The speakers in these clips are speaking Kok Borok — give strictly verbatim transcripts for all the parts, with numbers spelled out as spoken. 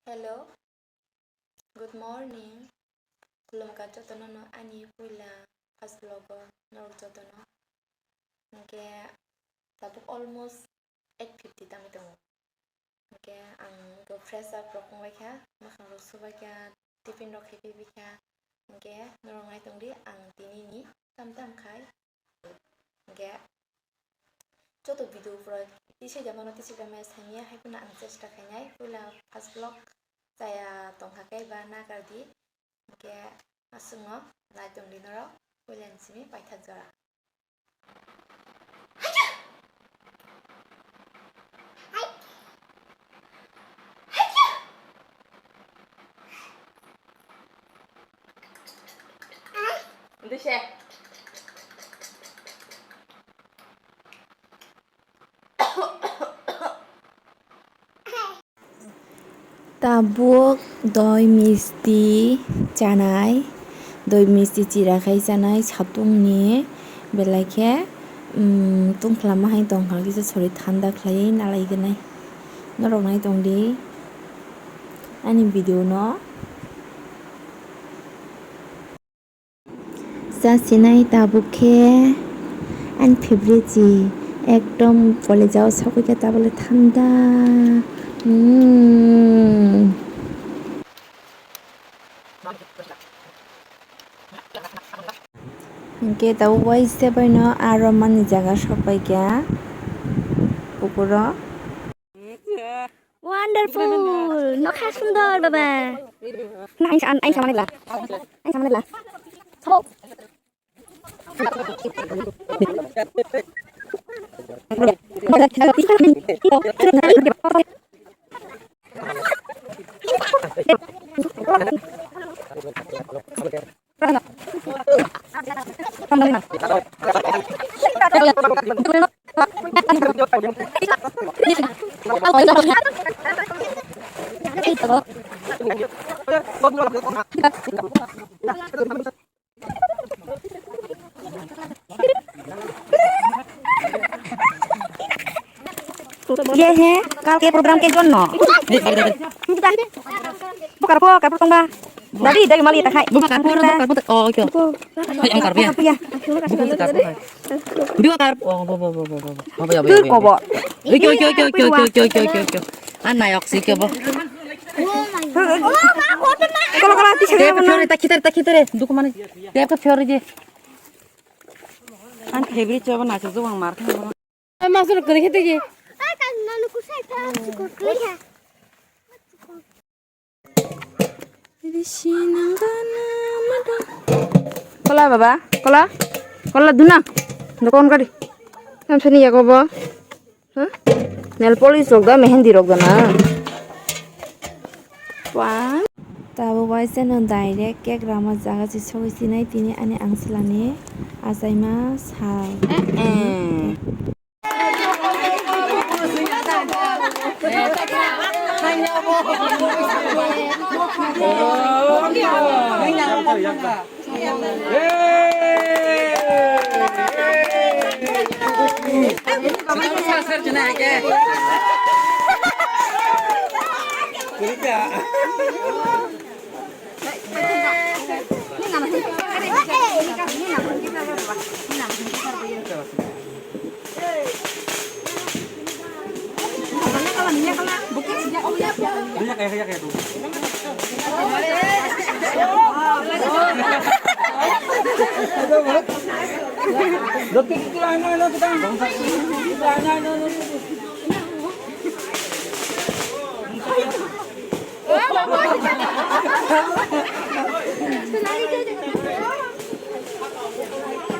Hello, good morning. Khulumkha jotono no ani puila first vlog o norok jotono. Hwnkhe tabuk almost eight fifty tangwi tongo. Hwnkhe ang bo fresh up rok wngbaikha, mwkhang rok subaikha, tiffin rok khe paibaikha. Hwnkhe norok nai tongdi ang tini ni tam tam khai. Hwnkhe joto video pura tisai jamano tisai jamaya sanya hai phano ang chesta khainai puila first vlog chaya tongkha khe ba nakardi. Hwnkhe aswkno nai tongdi norok puila ni simi paithak jora. Tabuk doi misti chanai, doi misti chira khai chanai, satungni belai khe, um, tungphla ma hai tongkha kisa sori thanda khlaiwi nalai gwnai. Norok nai tongdi ani video no. Chasinai tabuk khe ani favorite si ekdom college o sogwi khe tabole thanda. Mm. Hwnkhe tabuk waisa baino aro mani jaga sokpaikha pukuro. Wonderful! Nokha sundor, baba. Na, aing sa-, aing samani bla. Aing samani bla. Sabo. ये है कल के program के जोन नो। Buka apa? Kapan tong ba? Dari dari mali tak hai. Buka apa? Buka apa? Oh, oke. Hai, ang karbi ya. Buka apa ya? Buka apa? Buka apa? Oh, bo bo bo bo bo. Apa ya? Apa ya? Oke oke oke oke oke oke oke oke. An nayok si ke bo. Kala kala ti sari mana? Fiore ta khitare ta khitare. Duk mana? Dia apa fiore je? An favorite coba nacho jo ang mar. Masuk ke khete je. Kola baba, kola, kola duna, dokon kari. Nam sani yago bo, huh? Nail polish rok da, mehendi rok da na. Wan. Tabo bai seno direct cake rama jaga si sogwi sinai tini ani angsilani achaima sal. Eh, eh.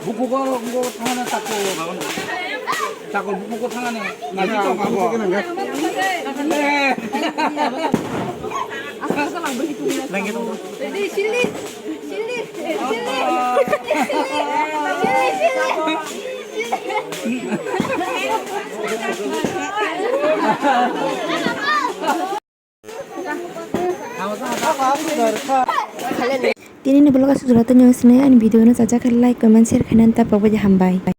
Bukugo ngo thangani chakol, chakol bukugo thangani. Naji tong abo. Lengge tong. Tini ni vlog aswk jora tongya sinai ani video no chajak khe like, comment, share khainani ta pogbai hambai.